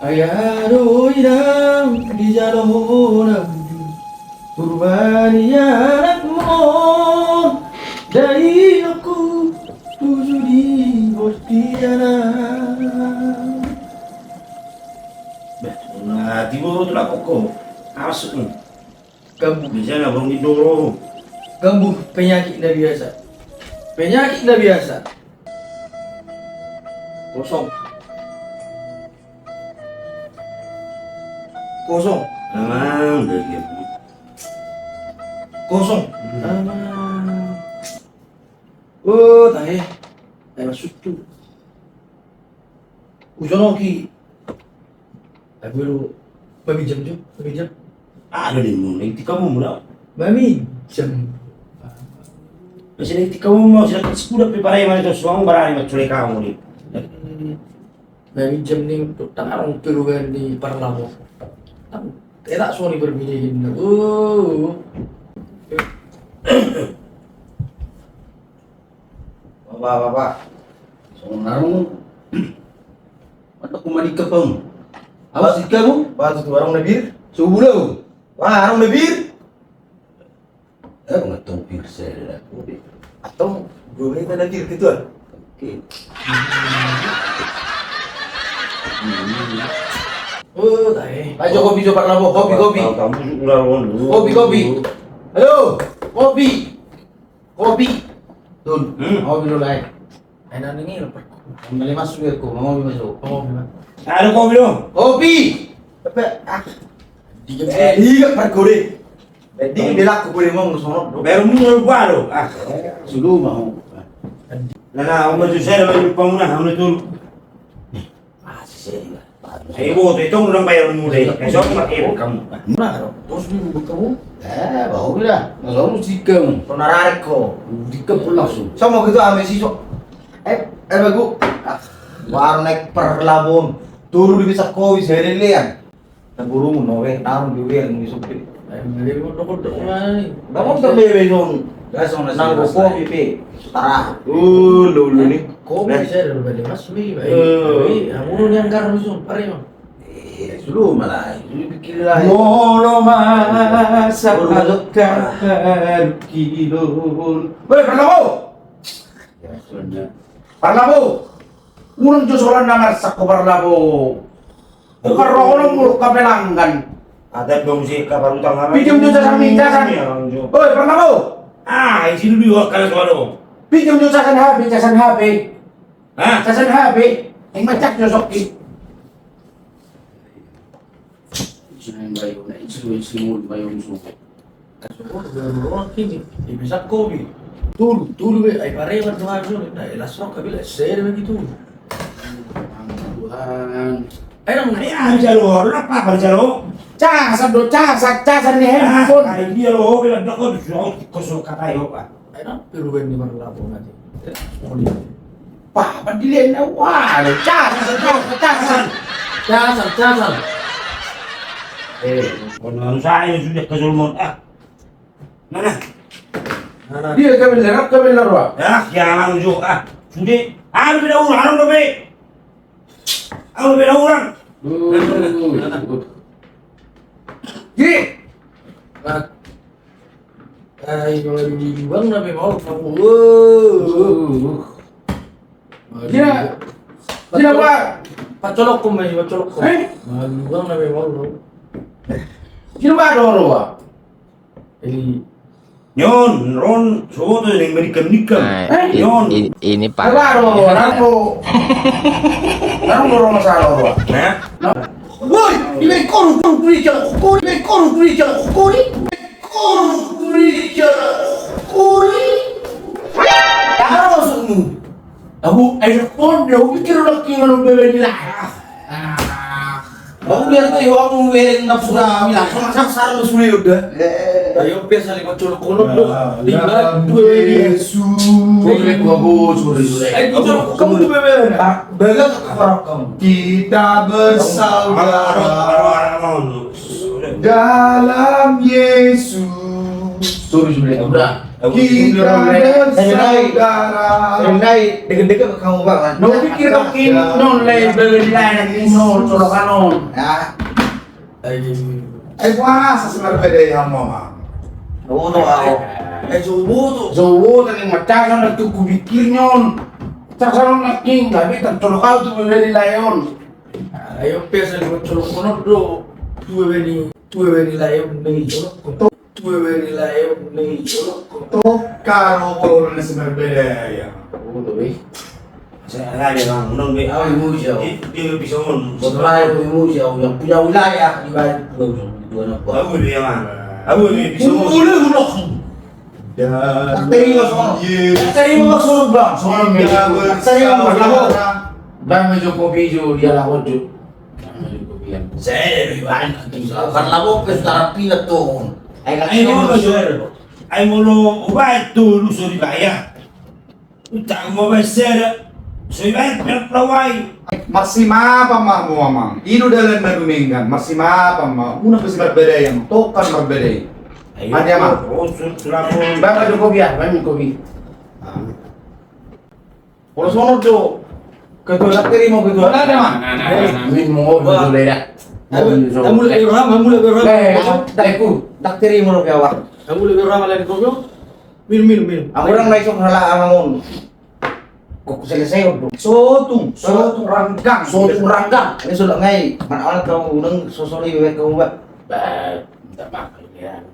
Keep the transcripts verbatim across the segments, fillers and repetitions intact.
Ai aha do inang dijalo na purba ni anakmu on, dainangku tuju di bortiana. Bah, na tibo tu lakokko. Masuk ni. Kambuh. Biasanya belum didorong. Kambuh penyakit na biasa. Penyakit na biasa. Kosong. Kosong. Amang, udah dia. Kosong. Hmm. Amang. Oh, tahe. Ayo, sutu. Ujonoki. Ayo, lu. Maminjam jo, maminjam. Ah, ada di mana? Di kamu mana? Maminjam. Masih di kamu mau, sudah, sudah preparai mana tu, suang barani macule kamu ni. Maminjam ni untuk tangan orang keluar di parlamo. Enak suami berbini ini. Oh. Bapak, bapak. Songon naung. Mata ku manikap kamu. Awas di kamu. Batu tu warung Nabir. Subulo. Warung Nabir. Eh, ngetong pir saya dah. Atau dua menit ada pir gitu ah. Oke. Oh, tahe. Ayo kopi coba labo, kopi, kopi. Tahu, tahu, tahu, tahu. Kopi, kopi. Halo, kopi. Kopi. Tun, hmm. Kopi dulu, lai. Enak ini, lapar. Kembali masuk ya, kok. Mau masuk. Oh, gimana? Ada kopi dong. Kopi. Apa? Ah. Diga, eh, diga, pergore. Di belakku boleh mau sono. Baru mau baru. Ah. Sudah mau. Nah, nah, mau tu saya lagi pemuna, mau tu. Ah, si saya. Eh, bo, tu itu orang bayar muda. Eh, so pakai kamu. Nah, terus ni buat kamu. Eh, baru dah. Lalu sih kamu. Kau nararik kau. Dikepul langsung. Sama gitu ame sisok. Eh, eh, bagu. Ah, warna perlabon. Turu di bisa kau bisa lelean. Nagurung no we, naung di we, nung di sopir. Ai, mari mo dokon dokon mana ni? Bangun ke bebe song. Gas song nasi. Nang kopi pe. Tara. Uh, lu lu ni. Kopi saya dari balik mas mi. Ai, amuru ni anggar mi song, pare mo. Eh, sulu malai. Sulu pikir lah. Molo masa. Sulu masuk. Kilo. Boleh pernah mau? Ya, sudah. Parlabo. Unang jo solan na marsak ho parlabo. Bukan rohono muluk ka pelanggan. Ada dong si kapal utang apa? Pinjam jo casan ni, casan. Oi, parlabo. Ah, isi dulu yo, kalau soal dong. Pinjam jo casan H P, casan H P. Hah? Casan H P. Yang macak jo sok i. Sinai bayo na isi do isi mul bayo musuh. Kaso ko baru orang kini di bisa kopi. Tulu tulu be ai parewan tu harus na elas rok kabila sere begitu. Tuhan. Ai nang ai ah jalo apa apa jalo. Casan do casan casan ni handphone. Ai dia lo bela doko do so kosong kata yo pak. Enak perubahan ni marlapo nanti. Pah, pandilian na wah, casan, casan, casan. Casan, casan. Eh, kau nang saya sudah ke Solomon ah. Mana? Dia kami lerak kami lerwa. Ah, jangan jo ah. Sudah, anu beda orang, anu beda. Anu beda orang. Ji. Ai, mangadu di lubang na pe maol kamu. Gina. Gina, Pak. Pacolok ko mai, pacolok ko. Eh? Mangadu di lubang na pe maol kamu. Gina, Pak, doro, Pak. Ini. Nyon, ron, soto yang berikan nikam. Nyon. Ini, ini Pak. Doro, doro, doro. Doro, doro, masalah, Pak. Nah. Woi, di bengkol, kuri, kuri, kuri, kuri, kuri. Kuri, kuri, kuri. Apa maksudmu? Aku, ayo, kau, dia pikir lagi kalau bebe di lah. Aku biar tahu, aku biar nafsu dah, bilang, sama sama sama sudah udah. Ayo, biasa lima colok kolom tuh. Lima, dua, ini. Sorry, gua, gua, sorry, sorry. Ayo, colok kamu tuh bebe. Bagas, kamu. Kita bersaudara. Dalam Yesus. Sorry, sorry. Udah. Kita bersaudara. Dege-dege kamu bang. No pikir kau kini non lai beli lai na kini non solokan on. Nah. Ai puasa si marbadai hamu ma. Boto au. Ai so boto. So boto ni macam na tu kupikir non. Cak salon na kini tapi tak solokan tu beli lai on. Ayo pesa dua colok kono do. Dua bani, dua bani lae mei colok kono. Dua bani lae mei colok kono. Toka ro bolon na si marbadai. Udah be. Saya ada bang, unang be. Au imuji au. Dia bisa on. Setelah itu imuji au yang punya wilayah di balik pulau dua anak buah. Au dia bang. Au dia bisa on. Boleh udah. Terima kasih. Terima kasih bang. Terima kasih. Bang mejo kopi jo dia lah ojo. Saya dari Iwan. Karena mau ke utara pindah tuh. Ai kan ai mau lo, ai mau lo ubai tu lu sori baya. Utak mau bai sada. Sori baya pelak pelawai. Marsimapan ma hamu amang. I do dalan na dumenggan. Marsimapan ma. Unang pe si marbadai amang. Tokan marbadai. Ayo. Adi amang. Bang ada kopi ya, bang kopi. Olo songon do. Ketua, tak terima ketua. Mana ada, Mang? Nah, nah, nah, nah. Min mo, wah. Betul ya. Amu, amu lagi ramah, amu lagi ramah. Eh, tak terima lo kawan. Amu lagi ramah lagi kau. Minum, minum, minum. Amu orang naik sok salah amangun. Kok selesai do. Sotung, sotung ranggang. Sotung ranggang. Ini sudah ngai. Mana alat kau unang sosori bebek kau, Pak. Bah, minta maaf ya.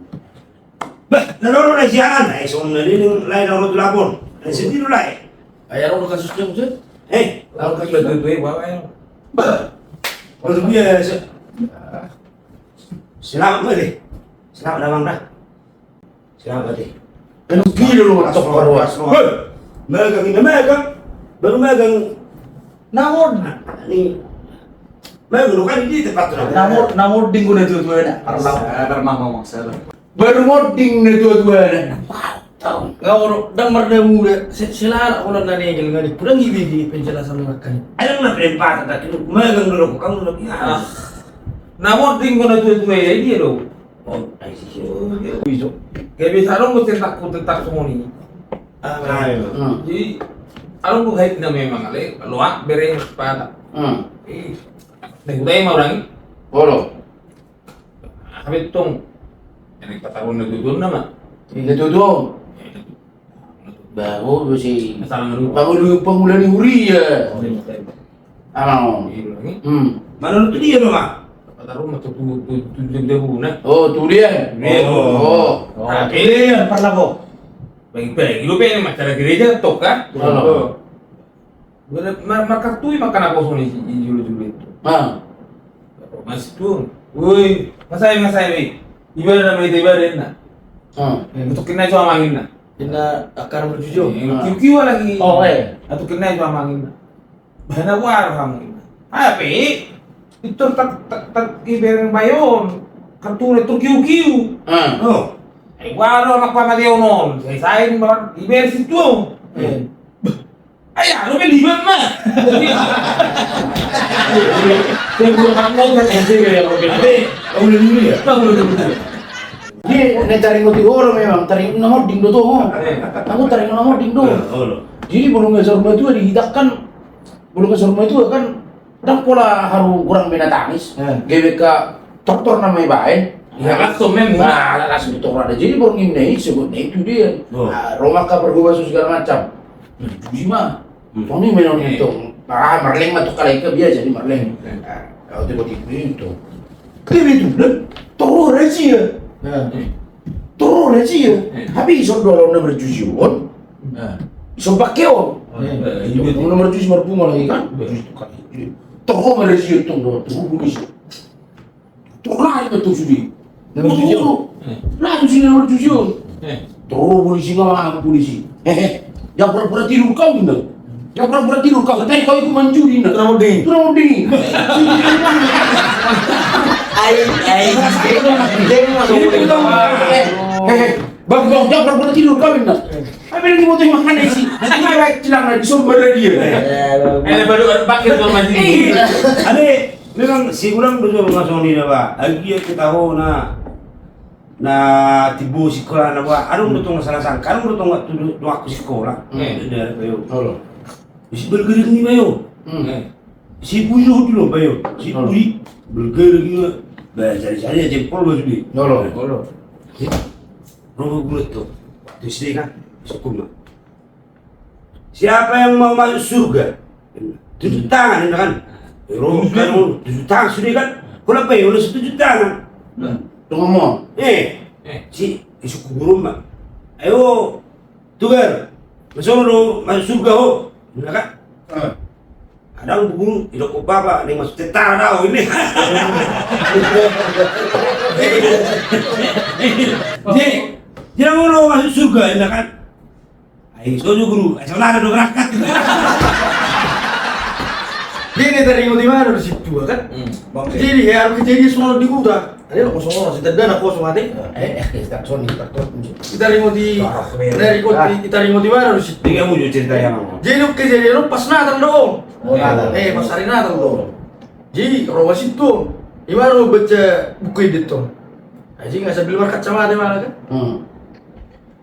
Bah, na ro ro na siaran, ai songon na leleng lai na ro tu lapor. Ai sendiri lai. Ai ro ro kasus jam tu. Eh, ro kasus jam tu, eh, bawa ya. Bah. Baru dia se-, selamat mati. Selamat damang dah. Selamat mati. Kan gila lu, cok baru. Bah. Magang ini magang. Baru magang. Namun. Ni. Magang lu kan di tempat tu. Namun, namun dinggo na tuatua na. Arma, arma ngomong sabar. Baru moding na tuatua na. Nga olo, dang mardamu da. Selala olo na negel ngani. Kurang ibe di penjelasan lu kan. Ayo na penempatan tak kira. Magang dulu kamu lagi. Ah. Na moding go na tuatua ya dia do. Oh, ai si. Iso. Gabe salong go tentak ku tentak songon i. Ah, jadi along go hait na memang ale loak bere pada. Hmm. Eh, na gudai ma orang. Olo. Hape tong. Enek patarun na tuatua nama. Na tuatua. Baru si pangulu pangula ni huria. Ano. Hmm. Mana tu dia nama? Patarun ma tu tu tu tu dia buna. Oh, tu dia. Oh. Tapi dia pernah kok. Bagi bagi lu pengen acara gereja toh kan? Markartui ma angka na poso ni si julu-julu i. Masih tu. Woi, masai masai woi. Ibadah nama itu ibadah na. Untuk kena itu amangin na. Ina akar berjujur. Kiu-kiu lagi. Oh eh. Untuk kena itu amangin na. Bahana war kamu. Apa? Itu tak tak tak ibadah bayon. Kartu itu kiu-kiu. Oh. Ai war lo anak pamadeon on. Saya sain bar ibadah situ. Ai anu be libat ma. Yang gua kan mau kan ente be yang mau be. Udah dulu ya. Udah dulu. Dia ne taringot i olo memang taringot na moding do toho. Aku taringot na moding do. Jadi bolon ni saur matua dihitahon bolon ni saur matua kan. Ndang pola haru kurang be na tangis. Gabe ka tortor nama ibaen. Ia langsung memang. Nah, langsung ditortor ada jadi bolon ni na i sebut na i tu dia. Ro ma angka pargobaso segala macam. Jujur ma. Tong ni memang itu. Ah, marleng ma tu kalai ka biasa di marleng. Kau tiba-tiba itu. Dia itu dan toro razia. Toro razia. Habis so dua lawan na marjuji on. So pake on. Lawan na marjuji marbunga lagi kan. Toro ma razia tong do toro polisi. Toro lari ma tu sude. Toro. Lari sude na marjuji on. Toro polisi nga ma polisi. Hehe. Jangan pura-pura tidur kau inna. Jangan pura-pura tidur kau. Tadi kau ikut manjudi inna. Tuna moding. Tuna moding. Ai ai. Hehe. Bang bang jangan pura-pura tidur kau inna. Apa yang dibutuhin makan isi? Nanti dia baik celana di sumber dia. Ada baru ada pakai tuan majini. Ada. Memang si ulang do jo songon i na ba. Agia kita ho na. Na timbo sikola na ba, adong do tong na salah sangka, adong do tong tu donganku sikola. Hmm. Di daerah Bayo. Olo. Si Balgereng ni Bayo. Hmm. Si Budi do tu lo Bayo. Si Budi. Balgereng ni ba. Ba, cari-cari aja jempol ba sude. Olo. Olo. Ro ma guru tu. Tu S D kan. Sukuma. Siapa yang mau masuk surga? Tunjuk tangan, kan? Ro kan, tunjuk tangan sude kan. Kenapa ya, udah tunjuk tangan. Nah, tunggu mo. Eh, si, si guru ma. Ayo, Tugar. Masuk dulu, masuk surga ho. Bener kan? Ada guru, idok bapa, ning masuk tentara dah ini. Jadi, jadi mau masuk surga, ya kan? Ai so jo guru, ai so lada do berangkat. Jadi taringot imana do sintua kan? Hmm. Jadi ya harus kejadian soal di huta. Ada lo kosong orang, si tenda na kosong ate. Eh, eh, eh, tak son, tak son. Taringot i, taringot i, taringot imana do sintua. Dia mau cerita yang mana? Jadi lo kejadian lo pas Natal do. Oh, Natal. Eh, pas hari Natal do. Jadi ro ma sintua. Imana lo baca buku edit to. Jadi nggak sambil berkacamata imana kan? Hmm.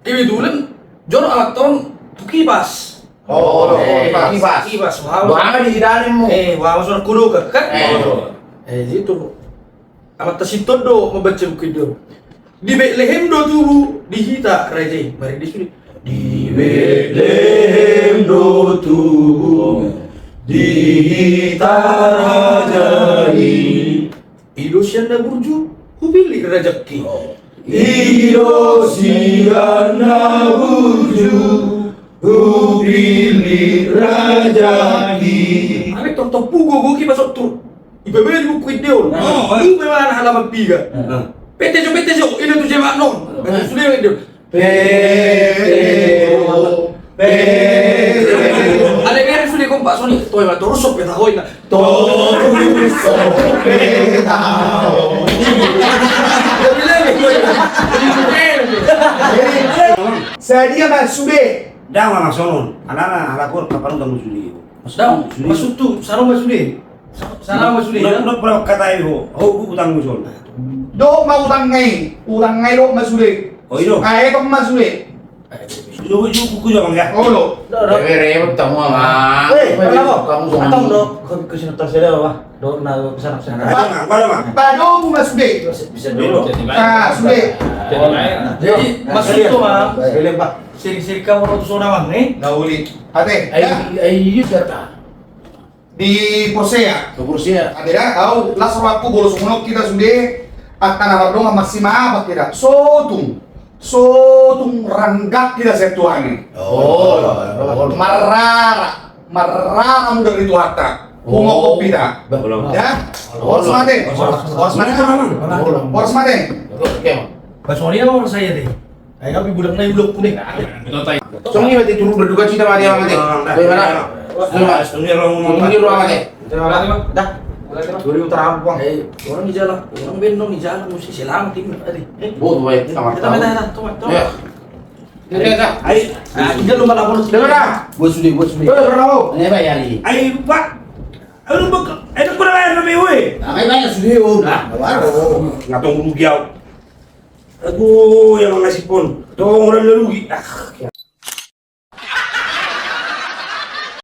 Kebetulan jolo amat on tu kipas. Oh, eh, kipas. Kipas, wah. Wah, di dalam mu. Eh, wah, masuk kudo kan? Eh. Eh, itu. Amat ta sintua do membaca buku itu. Di Betlehem do tubu, di hita raja i. Mari di sini. Di Betlehem do tubu, di hita raja i. I do sian na burju, hupillit rajangki. I do sian na burju, hupillit rajangki. Amek tong tong pugo goki masuk tu. Ipe beli buku ide on. Oh, eh. Ipe mana halaman piga. Pete jo, pete jo, ina tu jemak non. Pete sude ide on. Pete ho, pete ho. Ale biar sude kompak soni. Toi ma torus sop peta hoi na. Torus sop peta hoi. Jadi, sadia ma sude. Ndang ma sonon. Alana, ala gor kapanutan ma sude. Ndang, maksudhu, saro ma sude. Saro ma sude. Ndang, ndang pernah katai ho. Ho, ho utang ma sonon. Dohot ma utang nai. Utang nai dohot ma sude. Oh, iyo. Ae tong ma sude. Sude, sude, ku, ku, ku, abang ya. Olo. Ribut tamu, abang. Eh, kamu atau dok, ke sini tas ada apa? Dok, na, kesana, kesana. Abang, abang, abang. Padomu ma sude. Bisa dulu. Ah, sude. Jadi, maksudhu, Bang. Sering-sering kamu waktu zona, Bang, nih. Na uli. Ate. Ai, ai, iya, Jakarta. Di Porsea. Di Porsea. Ate da, au, las rohangku bolos songon on hita sude, angka na mardongan marsimapak hita. Sotung, sotung ranggat hita sian Tuhan i. Oh, marrara, marrara mudar di Tuhanta. Humongkop hita. Ya? Horas ma ate. Horas ma ate. Horas ma ate. Oke, Bang. Pas mau dia mau saya deh. Ai, tapi budak nai budak kuning. Songon i ma ate, turut berduka cita ma ate, Amang ate. Bagaimana? Songon i roha ma ate. Dah. Dua ribu terakhir, Bang. Eh, orang di jalan, orang bendong di jalan, mesti selamat ini tadi. Eh, bo, baik, sama kita tahu. Minta, minta, minta, tunggu, tunggu. Ya. Ai, ah, dia lupa lapor. Dia mana? Buat sudi, buat sudi. Eh, berapa? Ini bayar ini. Ai, Pak. Aduh, Pak. Eh, kurang bayar, tapi, woi. Nah, bayar sudi, Om. Nah, baru. Ngatong rugi au. Aduh, ya mangasih pon. Tong orang rugi. Ah, ya.